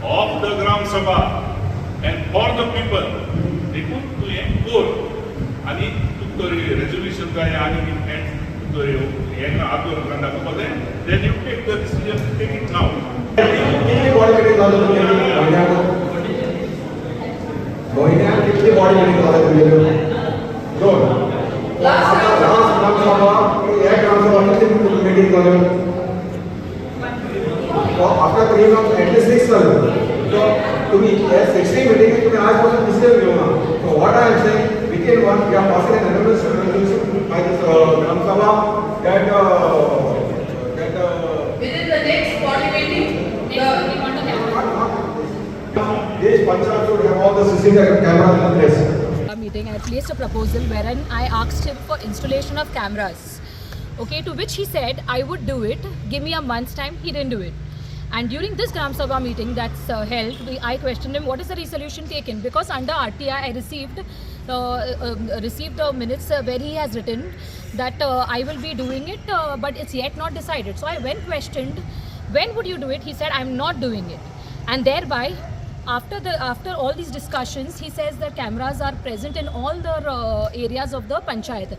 of the Gram Sabha and for the people. देखून तूं हें कर आनी तुका रेजोल्युशन जाय आनी कितें तुका हें आदोर दाखोवपा जाय, then you take the decision, take it now. कितली बॉडी मिटींग जाल्यो तुमगेली म्हयन्याक? म्हयन्याक कितली बॉडी मिटींग जाल्या तुमगेल्यो? दोन. आतां लास्ट ग्रामसभा, हे ग्रामसभा कितली मिटींग जाल्यो? After 3 months at least six जाल्यो. सो तुमी हे सिक्सी मिटींगेक तुमी आज पासून डिसिजन घेवना. So what I am saying, within one, we are passing an unanimous resolution by this Gram Sabha that Within the next body meeting, the We want to have. This panchayat should have all the CCTV cameras in place. A meeting, I placed a proposal wherein I asked him for installation of cameras. Okay, to which he said, "I would do it. Give me a month's time." He didn't do it. And during this Gram Sabha meeting that's held, I questioned him, what is the resolution taken? Because under RTI, I received the minutes where he has written that I will be doing it, but it's yet not decided. So I went questioned, "When would you do it?" He said, "I'm not doing it." And thereby, after all these discussions, he says that cameras are present in all the areas of the panchayat,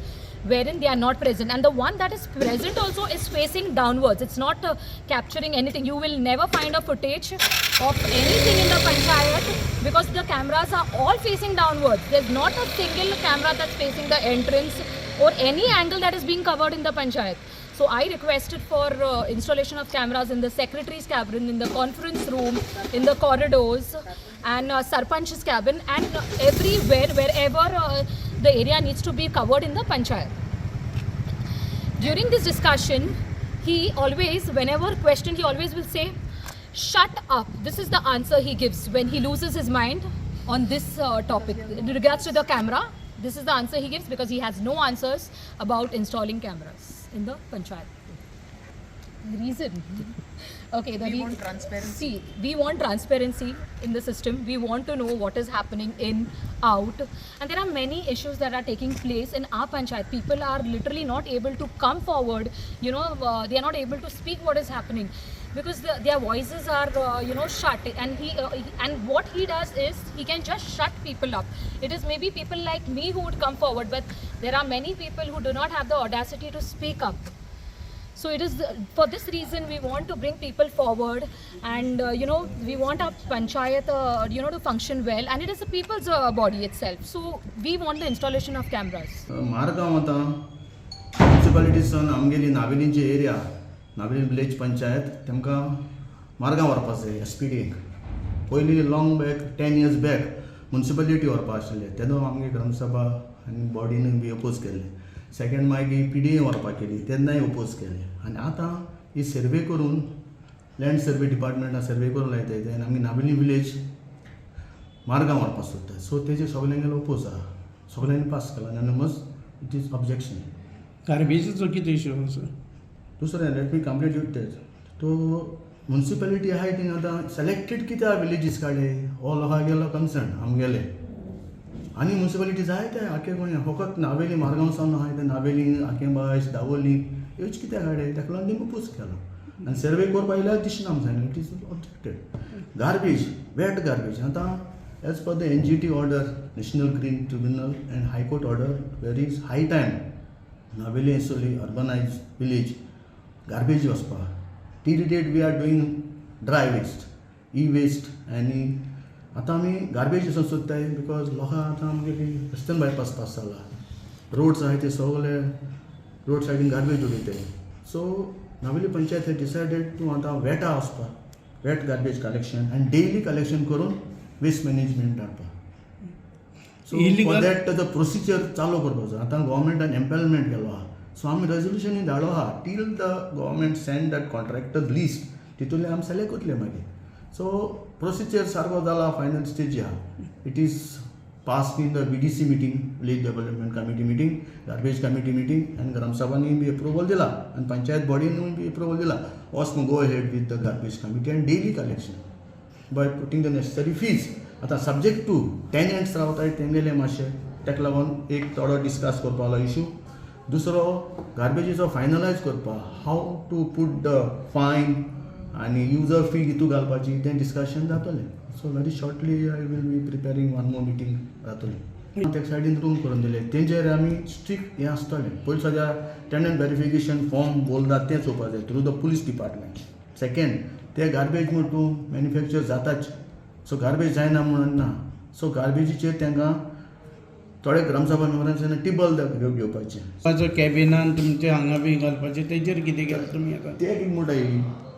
wherein they are not present, and the one that is present also is facing downwards. It's not capturing anything. You will never find a footage of anything in the panchayat because the cameras are all facing downwards. There's not a single camera that's facing the entrance or any angle that is being covered in the panchayat. So I requested for installation of cameras in the secretary's cabin, in the conference room, in the corridors, and sarpanch's cabin, and everywhere, wherever the area needs to be covered in the panchayat. During this discussion, he always, whenever questioned, he always will say, "Shut up." This is the answer he gives when he loses his mind on this topic. In regards to the camera, this is the answer he gives because he has no answers about installing cameras in the panchayat. The reason. Okay, the We want transparency. See, we want transparency in the system. We want to know what is happening in, out, and there are many issues that are taking place in our panchayat. People are literally not able to come forward. They are not able to speak what is happening because their voices are shut. And what he does is he can just shut people up. It is maybe people like me who would come forward, but there are many people who do not have the audacity to speak up. So it is for this reason we want to bring people forward, and we want our panchayat to function well, and it is the people's body itself. So we want the installation of cameras. Margao आतां म्युनिसिपालिटीसान आमगेली नावेलींची area, Navelim village panchayat, तेमकां मारगांव व्हरपा जाय S P डीक. पयलीं long back, 10 years back, municipality व्हरपा आशिल्लें तेन्ना आमगे ग्रामसभा आनी बॉडीनूय बी अपोज केल्लें. सेकंड मागीर पी डी ए व्हरपाक केली तेन्नाय अपोज केलें. आनी आतां ही सर्वे करून लँड सर्वे डिपार्टमेंटान सर्वे करून लायताय ते आनी आमगे नावेली विलेज मारगांव व्हरपाक सोदता. सो तेजे सगल्यांगेलो अपोज आहा. सगल्यांनी पास केला युनॅनिमस, it is objection. गार्बेजीचो कितें इशू आसा? दुसरें, let me complete you तेच. तो म्युनिसिपेलिटी आहाय थिंग आतां सिलेक्टेड कित्याक विलेजीस काडले हो लोकांगेलो कन्सर्न आमगेले. आनी म्युनिसिपालिटी जाय ते आख्खे गोंया फकत नावेली मारगांव सावन आहाय ते नावेली, आकेबायश, दावोली ह्योच कित्याक काडले? ताका लागून तेंकां अपोज केलो आनी सर्वे करपा येयल्यार दिसना आमकां. It is objected. Garbage, wet garbage आतां as per the NGT order, National Green Tribunal and High Court order, where is high time Navelim Esoli urbanise village garbage वचपा. Till date we are doing dry waste, e waste आनी आतां आमी garbage वचून सोदताय because लोकां आतां आमगेली western bypass pass जाला, रोड्स आहाय ते सगळे रोड सायडीन गार्बेज उडयताय. सो नावेली पंचायत हे डिसायडेड टू आतां वेटा वचपाक, wet garbage collection आनी डेली कलेक्शन करून वेस्ट मॅनेजमेंट हाडपाक. So for that the procedure चालू करपाक जाय. आतां गोवोरमेंटान एम्पेनलमेंट केलो आहा. सो आमी रेजोल्युशनूय धाडलो आहा. Till the government send that contractor list, तितूंतल्यान आमी सिलेक्ट करतले मागीर. सो प्रोसिजर सारको जाला, फायनल स्टेजी आहा. It is pass in the VDC meeting, village development committee meeting, garbage committee meeting, आनी ग्रामसभांनी बी एप्रुवल दिला आनी पंचायत बॉडीनूय बी एप्रुवल दिला. Was go ahead with the garbage committee and daily collection by putting the necessary fees. आतां subject two tenants रावताय तेंगेले मातशें ताका लागून एक थोडो डिस्कस करपालो इशू. दुसरो गार्बेजीचो फायनलायज करपाक, how to put the fine. आनी युजर फी कितू घालपाची तें डिस्कशन जातलें. So very shortly I will be preparing one more meeting जातली. त्या सायडीन रूम करून दिले तेंचेर आमी स्ट्रिक्ट हें आसतलें. पयलीं सद्या टेनंट वेरिफिकेशन फॉर्म बोलता तें चोवपा जाय through the police department. Second ते गार्बेज म्हण तूं मॅन्युफॅक्चर जाताच, सो गार्बेज जायना म्हणून ना. सो गार्बेजीचेर तांकां थोडे ग्रामसभा मेंबरांच्यान टिबल घेवपाचें. कॅबिनान तुमचे हांगा बी घालपाचें तेजेर कितें केलें तुमी आतां? तें कितें म्हणटाय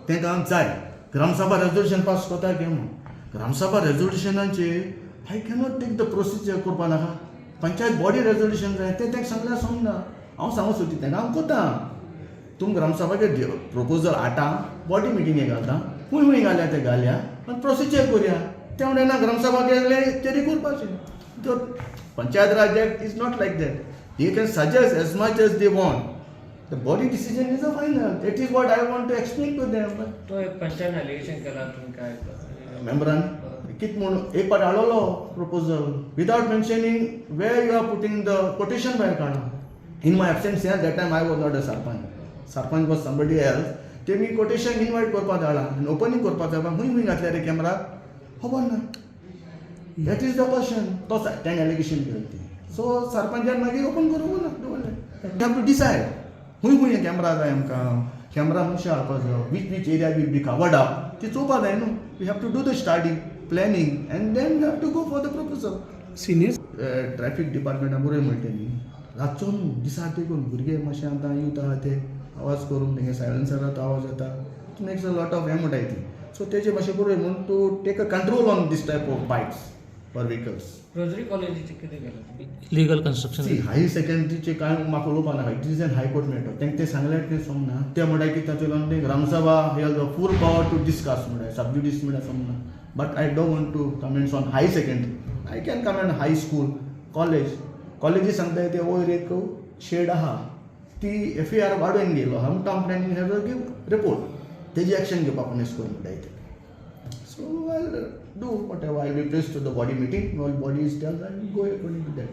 तें काम जाय ग्रामसभा रेजोल्युशन पास कोता घे म्हूण. Gram sabha रेजोल्युशनाचेर I cannot take the procedure करपा नाका. पंचायत बॉडी रेजोल्युशन जाय तें तांकां सांगल्यार समजना. हांव सांगूं सोदता तांकां हांव कोता तुम ग्रामसभाचे प्रपोजल हाडटा बॉडी मिटींगे घालता खूंय खूंय घाल्या ते घालया आनी प्रोसिजर करुया. तें म्हणटा ना ग्रामसभा गेले तेरी करपाचें. Panchayat Raj Act is not like that. They can suggest as much as they want. The body decision is a final. That is what I want to explain to them. तो एक panchayat allegation केला तुमी काय मेंबरान कित म्हूण एक पाट हाडलेलो proposal without mentioning where you are putting the quotation भायर काडला. In my absence that time I was not a sarpanch. Sarpanch was somebody else. तेमी कोटेशन इनवायट करपा धाडला आनी ओपनींग करपा जाय. खूंय खूंय घातल्या रे कॅमेरा खबर ना. That is the question. तो तेणें एलिगेशन केलें ती. सो सरपंचान मागीर ओपन करूंक ना दवरलें. You have to decide खूंय खूंय कॅमेरा जाय आमकां, कॅमेरा मनशां हाडपा जाय, which which area will be covered up ती चोवपा जाय न्हू. You have to do the study planning and then you have to go for the proposal. Senior traffic डिपार्टमेंटा बरोबर म्हणटा न्ही रातचो न्हू दिसा ते करून भुरगे मातशे आतां येता ते आवाज करून तेंगे सायलन्सराचो आवाज येता मेक्स अ लॉट ऑफ हें म्हणटाय ती. सो तेजे मातशें बरोबर म्हूण to take a control on this type of bikes or vehicles. Rosary कॉलेजीचें कितें केलें? लिगल कन्स्ट्रक्शन सी हायर सेकंडरीचे कांय म्हाका उलोवपा नाका. It is an high court matter. तांकां तें सांगल्यार तें समजना. ते म्हणटा की ताचें लागून तें Gram Sabha has a full power to discuss म्हणटा सबज्युडीस म्हणल्यार समजना. But I don't want to comments on higher secondary. I can comment high school college. कॉलेजी सांगताय ते वयर एक शेड आहा ती एफ ए आर वाडोवन गेलो आहा म्हण town planning have give report तेजी एक्शन घेवपाक कोण एश करून म्हणटाय ते. So I do whatever I will press to the body meeting, all body is tell I will go according to that.